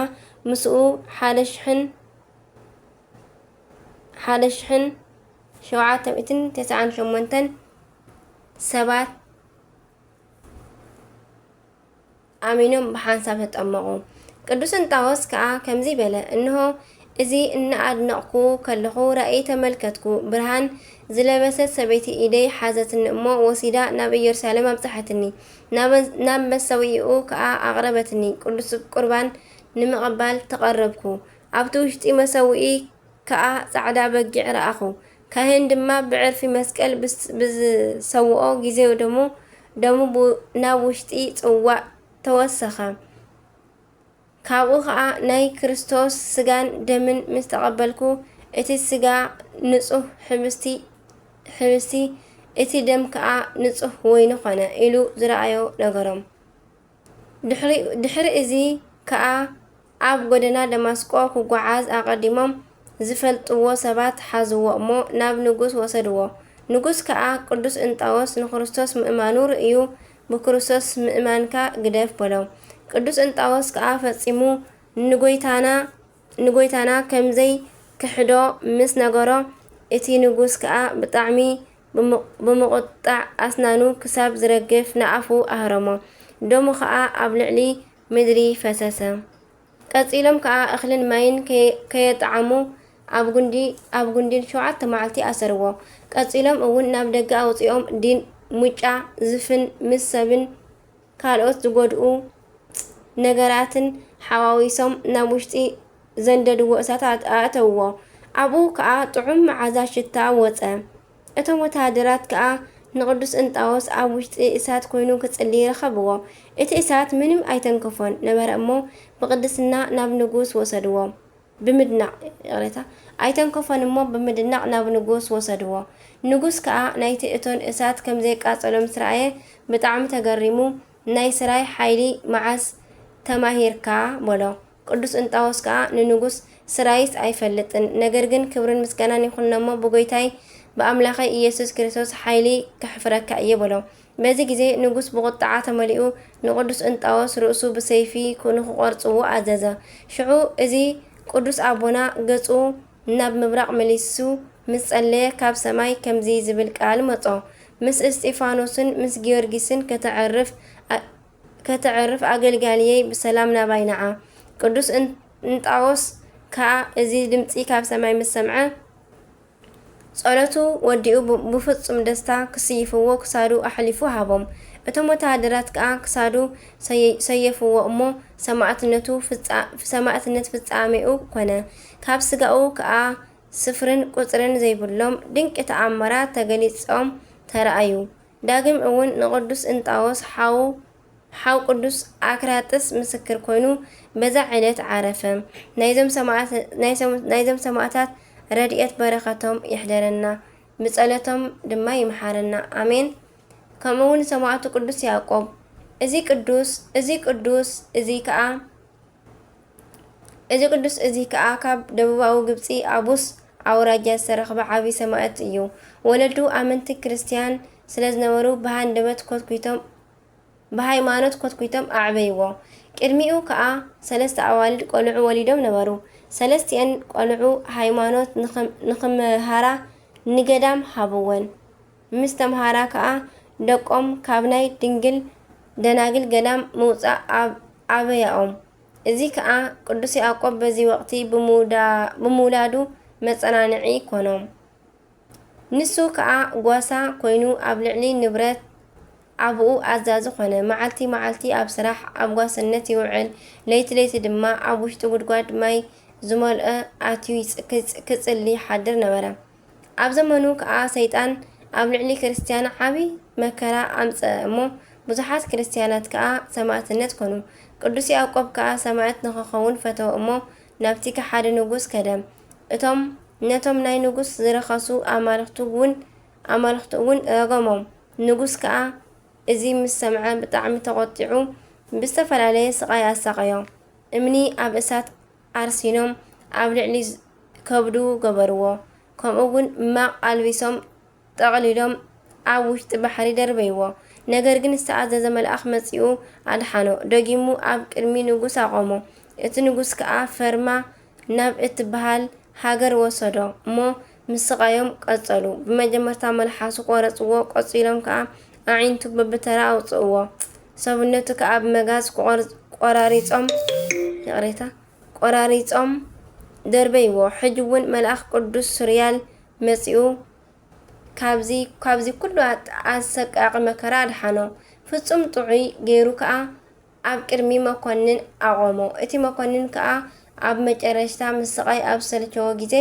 ምስኡ ሓደ ሽሕን፣ ሓደ ሽሕን ሸውዓተ ሚእትን ተስዓን ሸሞንተን ሰባት ኣሚኖም ብሓንሳብ ተጠመቑ። ቅዱስ እንጣዎስ ከኣ ከምዚ በለ፣ እንሆ፣ እዚ እናኣድነቕኩ ከለኹ ራእይ ተመልከትኩ። ብርሃን ዝለበሰት ሰበይቲ ኢደይ ሓዘትኒ እሞ ወሲዳ ናብ ኢየሩሳሌም ኣብጽሓትኒ። ናብ፣ ናብ መሰውኢኡ ከኣ ኣቕረበትኒ። ቅዱስ ቁርባን ንምቕባል ተቐረብኩ። ኣብቲ ውሽጢ መሰውኢ ከኣ ጻዕዳ በጊዕ ረኣኹ። ካህን ድማ ብዕርፊ መስቀል ብስ-፣ ብዝሰውኦ ግዜ ደሙ፣ ደሙ ቡ-፣ ናብ ውሽጢ ጽዋእ ተወሰኸ። ካብኡ ኸኣ ናይ ክርስቶስ ስጋን ደምን ምስ ተቐበልኩ፣ እቲ ስጋ ንጹህ ሕብስቲ፣ ሕብስቲ፣ እቲ ደም ከኣ ንጹህ ወይኒ ኾነ ኢሉ ዝረኣዮ ነገሮም። ድሕሪ፣ ድሕሪ እዚ ከኣ ኣብ ጎደና ደማስቆ ክጓዓዝ ኣቐዲሞም ዝፈልጥዎ ሰባት ሓዝዎ እሞ ናብ ንጉስ ወሰድዎ። ንጉስ ከኣ ቅዱስ እንጣዎስ ንክርስቶስ ምእማኑ ርእዩ፣ ብክርስቶስ ምእማንካ ግደፍ በሎ። ቅዱስ እንጣዎስ ከኣ ፈጺሙ ንጎይታና፣ ንጎይታና ከም ዘይክሕዶ ምስ ነገሮ፣ እቲ ንጉስ ከኣ ብጣዕሚ ብምቕ-፣ ብምቑጣዕ ኣስናኑ ክሳብ ዝረግፍ ንኣፉ ኣህረሞ። ደሙ ከኣ ኣብ ልዕሊ ምድሪ ፈሰሰ። ቀጺሎም ከኣ እኽልን ማይን ከየ-፣ ከየጠዓሙ ኣብ ጉንዲ፣ ኣብ ጉንዲ ንሸውዓተ መዓልቲ ኣሰርዎ። ቀጺሎም እውን ናብ ደገ ኣውጺኦም ዲን፣ ሙጫ፣ ዝፍን ምስ ሰብን ካልኦት ዝጎድኡ ነገራትን ሓዋዊሶም ናብ ውሽጢ ዘንደድዎ እሳት ኣት-፣ ኣእተውዎ። ኣብኡ ከኣ ጥዑም መዓዛ ሽታ ወጸ። እቶም ወተሃደራት ከኣ ንቅዱስ እንጣዎስ ኣብ ውሽጢ እሳት ኮይኑ ክጽሊ ረኸብዎ። እቲ እሳት ምንም ኣይተንከፎን ነበረ እሞ ብቅድስና ናብ ንጉስ ወሰድዎ። ብምድናቕ፣ ይቕሬታ፣ ኣይተንከፎን እሞ ብምድናቕ ናብ ንጉስ ወሰድዎ። ንጉስ ከኣ ናይቲ እቶን እሳት ከም ዘየቃጸሎ ምስ ረኣየ ብጣዕሚ ተገሪሙ፣ ናይ ስራይ ሓይሊ መዓስ ተማሂርካ? በሎ። ቅዱስ እንጣዎስ ከኣ ንንጉስ፣ ስራይስ ኣይፈልጥን፣ ነገር ግን ክብርን ምስጋናን ይኹኖ እሞ ብጎይታይ ብኣምላኸይ ኢየሱስ ክርስቶስ ሓይሊ ከሕፍረካ እየ በሎ። በዚ ግዜ ንጉስ ብቑጥዓ ተመሊኡ ንቅዱስ እንጣዎስ ርእሱ ብሰይፊ ንኽቖርጽዎ ኣዘዘ። ሽዑ እዚ ቅዱስ ኣቦና ገጹ ናብ ምብራቕ መሊሱ ምስ ጸለየ ካብ ሰማይ ከምዚ ዝብል ቃል መጾ፣ ምስ እስጢፋኖስን ምስ ጊዮርጊስን ከተዕርፍ ኣ-፣ ከተዕርፍ ኣገልጋልየይ ብሰላም ናባይ ንዓ። ቅዱስ እን-፣ እንጣዎስ ከኣ እዚ ድምጺ ካብ ሰማይ ምስ ሰምዐ፣ ጸሎቱ ወዲኡ ብ-፣ ብፍጹም ደስታ ክስይፍዎ ክሳዱ ኣሕሊፉ ሃቦም። እቶም ወተሃደራት ከኣ ክሳዱ ሰየ-፣ ሰየፍዎ እሞ ሰማዕትነቱ ፍጻ-፣ ሰማዕትነት ፍጻሜኡ ኮነ። ካብ ስጋኡ ከኣ ስፍርን ቁጽርን ዘይብሎም ድንቂ ተኣምራት ተገሊጾም ተራእዩ። ዳግም እውን ንቅዱስ እንጣዎስ ሓው፣ ሓው ቅዱስ ኣክራጥስ ምስክር ኮይኑ በዛ ዕለት ዓረፈ። ናይዞም ሰማዕት-፣ ናይ ሰም-፣ ናይዞም ሰማዕታት ረድኤት በረኸቶም ይሕደረና፣ ብጸሎቶም ድማ ይምሓረና። ኣሜን። ከምኡ እውን ሰማዕቱ ቅዱስ ያዕቆብ፣ እዚ ቅዱስ፣ እዚ ቅዱስ፣ እዚ ከኣ፣ እዚ ቅዱስ እዚ ከኣ ካብ ደቡባዊ ግብጺ ኣቡስ ኣውራጃ ዝተረኽበ ዓቢ ሰማዕት እዩ። ወለዱ ኣመንቲ ክርስትያን ስለ ዝነበሩ ብሃንደበት ኮትኲቶም፣ ብሃይማኖት ኮትኲቶም ኣዕበይዎ። ቅድሚኡ ከኣ ሰለስተ ኣዋልድ ቆልዑ ወሊዶም ነበሩ። ሰለስቲኤን ቆልዑ ሃይማኖት ንኽም-፣ ንኽምሃራ ንገዳም ሃብወን። ምስ ተምሃራ ከኣ ደቆም ካብ ናይ ድንግል ደናግል ገዳም ምውጻእ ኣብ-፣ ኣበያኦም። እዚ ከኣ ቅዱስ ያዕቆብ በዚ ወቕቲ ብምውዳ-፣ ብምውላዱ መጸናንዒ ኮኖም። ንሱ ከኣ ጓሳ ኮይኑ ኣብ ልዕሊ ንብረት ኣቡኡ ኣዛዚ ኾነ። መዓልቲ መዓልቲ ኣብ ስራሕ ኣብ ጓስነት ይውዕል፣ ለይቲ ለይቲ ድማ ኣብ ውሽጢ ጉድጓድ ማይ ዝመልኦ ኣትዩ ይጽ-፣ ክጽ-፣ ክጽሊ ይሓድር ነበረ። ኣብ ዘመኑ ከኣ ሰይጣን ኣብ ልዕሊ ክርስትያን ዓቢ መከራ ኣምጽአ እሞ፣ ብዙሓት ክርስትያናት ከኣ ሰማእትነት ኮኑ። ቅዱስ ያዕቆብ ከኣ ሰማእት ንኽኸውን ፈተወ እሞ፣ ናብቲ ከሓዲ ንጉስ ከደ። እቶም፣ ነቶም ናይ ንጉስ ዝረኸሱ ኣማልኽቱ እውን፣ ኣማልኽቱ እውን ረገሞም። ንጉስ ከኣ እዚ ምስ ሰምዐ ብጣዕሚ ተቖጢዑ፣ ብዝተፈላለየ ስቓይ ኣሳቐዮ። እምኒ ኣብ እሳት ኣርሲኖም ኣብ ልዕሊ ዝ-፣ ከብዱ ገበርዎ። ከምኡ እውን ማቕ ኣልቢሶም ጠቕሊሎም ኣብ ውሽጢ ባሕሪ ደርበይዎ። ነገር ግን ዝተኣዘዘ መልኣኽ መጺኡ ኣድሓኖ። ደጊሙ ኣብ ቅድሚ ንጉስ ኣቖሞ። እቲ ንጉስ ከኣ ፈርማ ናብ እትበሃል ሃገር ወሰዶ እሞ ምስቓዮም ቀጸሉ። ብመጀመርታ መልሓሱ ቆረጽዎ፣ ቀጺሎም ከኣ ኣዒንቱ በብተራ ኣውጽእዎ። ሰብነቱ ከኣ ብመጋዝ ቆር-፣ ቆራሪጾም፣ ይቕሬታ፣ ቆራሪጾም ደርበይዎ። ሕጂ እውን መልኣኽ ቅዱስ ሱርያል መጺኡ ካብዚ፣ ካብዚ ኩሉ ኣት-፣ ኣሰቃቂ መከራ ኣድሓኖ። ፍጹም ጥዑይ ገይሩ ከኣ ኣብ ቅድሚ መኮንን ኣቖሞ። እቲ መኮንን ከኣ ኣብ መጨረሽታ ምስቓይ ኣብ ሰልቸዎ ግዜ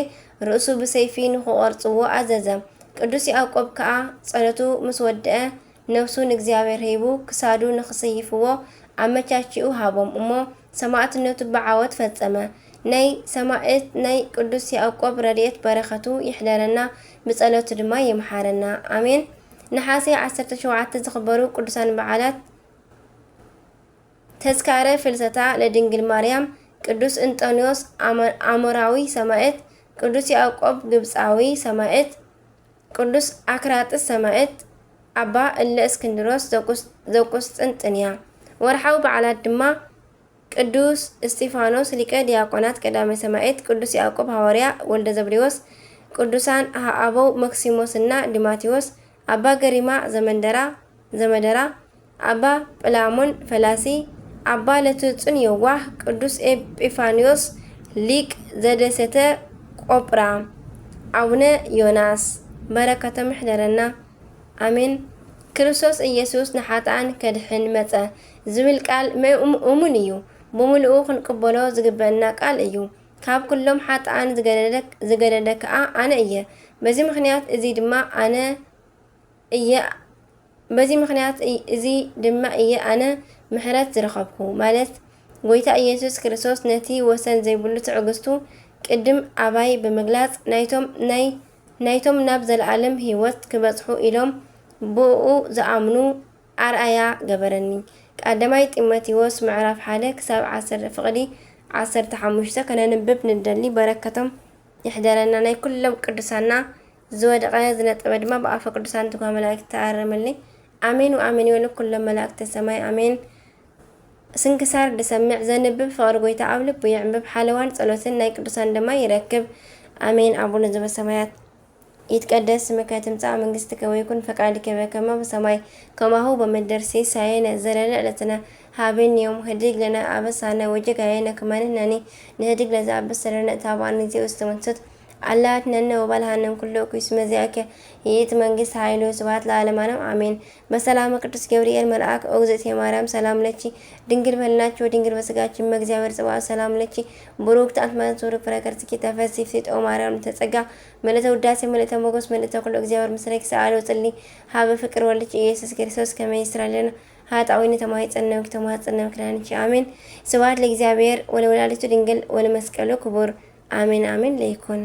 ርእሱ ብሰይፊ ንኽቖርጽዎ ኣዘዘ። ቅዱስ ያዕቆብ ከኣ ጸሎቱ ምስ ወድአ ነፍሱ ንእግዚኣብሔር ሂቡ ክሳዱ ንኽስይፍዎ ኣመቻችኡ ሃቦም እሞ ሰማዕትነቱ ብዓወት ፈጸመ። ናይ ሰማዕት ናይ ቅዱስ ያዕቆብ ረድኤት በረኸቱ ይሕደረና፣ ብጸሎቱ ድማ ይምሓረና። ኣሜን። ነሓሴ ዓሰርተ ሸውዓተ ዝኽበሩ ቅዱሳን በዓላት። ተዝካረ ፍልሰታ ለድንግል ማርያም፣ ቅዱስ እንጦንዮስ ኣመ-፣ ኣሞራዊ ሰማዕት፣ ቅዱስ ያዕቆብ ግብጻዊ ሰማዕት፣ ቅዱስ ኣክራጥስ ሰማዕት፣ ኣባ እለ እስክንድሮስ ዘቁስ-፣ ዘቁስጥንጥንያ። ወርሓዊ በዓላት ድማ ቅዱስ እስጢፋኖስ ሊቀ ዲያቆናት ቀዳማይ ሰማዕት፣ ቅዱስ ያዕቆብ ሃዋርያ ወልደ ዘብዴዎስ፣ ቅዱሳን ኣበው መክሲሞስና ዲማቴዎስ፣ ኣባ ገሪማ ዘመንደራ፣ ዘመደራ፣ ኣባ ጵላሞን ፈላሲ፣ ኣባ ለትጹን የዋህ፣ ቅዱስ ኤጲፋንዮስ ሊቅ ዘደሰተ ቆጵራ፣ ኣቡነ ዮናስ፣ በረከቶም ይሕደረና። ኣሜን። ክርስቶስ ኢየሱስ ንሓጥኣን ከድሕን መጸ ዝብል ቃል ምእም-፣ እሙን እዩ። ብምሉኡ ክንቅበሎ ዝግበአና ቃል እዩ። ካብ ኩሎም ሓጥኣን ዝገደደ፣ ዝገደደ ከኣ ኣነ እየ። በዚ ምኽንያት እዚ ድማ ኣነ እየ፣ በዚ ምኽንያት እይ-፣ እዚ ድማ እየ ኣነ ምሕረት ዝረኸብኩ፣ ማለት ጎይታ ኢየሱስ ክርስቶስ ነቲ ወሰን ዘይብሉ ትዕግስቱ ቅድም ኣባይ ብምግላጽ ናይቶም፣ ናይ፣ ናይቶም ናብ ዘለኣለም ህይወት ክበጽሑ ኢሎም ብእኡ ዝኣምኑ ኣርኣያ ገበረኒ። ቀዳማይ ጢሞቴዎስ ምዕራፍ ሓደ ክሳብ ዓሰርተ ፍቕዲ ዓሰርተ ሓሙሽተ ከነንብብ ንደሊ። በረከቶም ይሕደረና። ናይ ኩሎም ቅዱሳና ዝወደቐ ዝነጠበ ድማ ብኣፈ ቅዱሳን ትጓ መላእክት ተኣረመለይ። ኣሜን ወኣሜን ይበሉ ኩሎም መላእክተ ሰማይ። ኣሜን። ስንክሳር ድሰምዕ ዘንብብ ፍቕሪ ጎይታ ኣብ ልቡ የዕንብብ። ሓለዋን ጸሎትን ናይ ቅዱሳን ድማ ይረክብ። ኣሜን። ኣቡነ ዘበሰማያት ይትቀደስ ስምከ ትምጻእ መንግስትከ ወይኩን ፈቃድከ በከመ በሰማይ ከማሁ በምድር። ሲሳየነ ዘለለ ዕለትነ ሃበነ ዮም ህድግ ለነ አበሳነ ወጌጋየነ ከመ ንሕነኒ ንህድግ ለዘአበሰ ለነ ኢታብአነ ጊዜ ውስተ መንሱት አላ አድህነነ ወባልሐነ እምኩሉ እኩይ እስመ ዚአከ ይእቲ መንግስት ኃይል ወስብሐት ለዓለመ ዓለም አሜን። በሰላመ ቅዱስ ገብርኤል መልአክ ኦግዝእትየ ማርያም ሰላም ለኪ ድንግል በልናኪ ወድንግል በስጋኪ እመ እግዚአብሔር ጽባኦት ሰላም ለኪ ብሩክት አንቲ እም አዳም ቡሩክ ፍሬ ከርሥኪ ተፈሲ ፍስሕት ኦ ማርያም ምልዕተ ጸጋ ምልዕተ ውዳሴ ምልዕተ ሞገስ ምልዕተ ኩሉ እግዚአብሔር ምስሌኪ ሰአሊ ወጽሊ ሀበ ፍቅር ወልድኪ ኢየሱስ ክርስቶስ ከመ ይስራይ ለነ ኃጣውኢነ ተማሂጸነ ተማጸነ ምክራንኪ አሜን። ስብሐት ለእግዚአብሔር ወለወላዲቱ ድንግል ወለመስቀሉ ክቡር አሜን አሜን ለይኩን።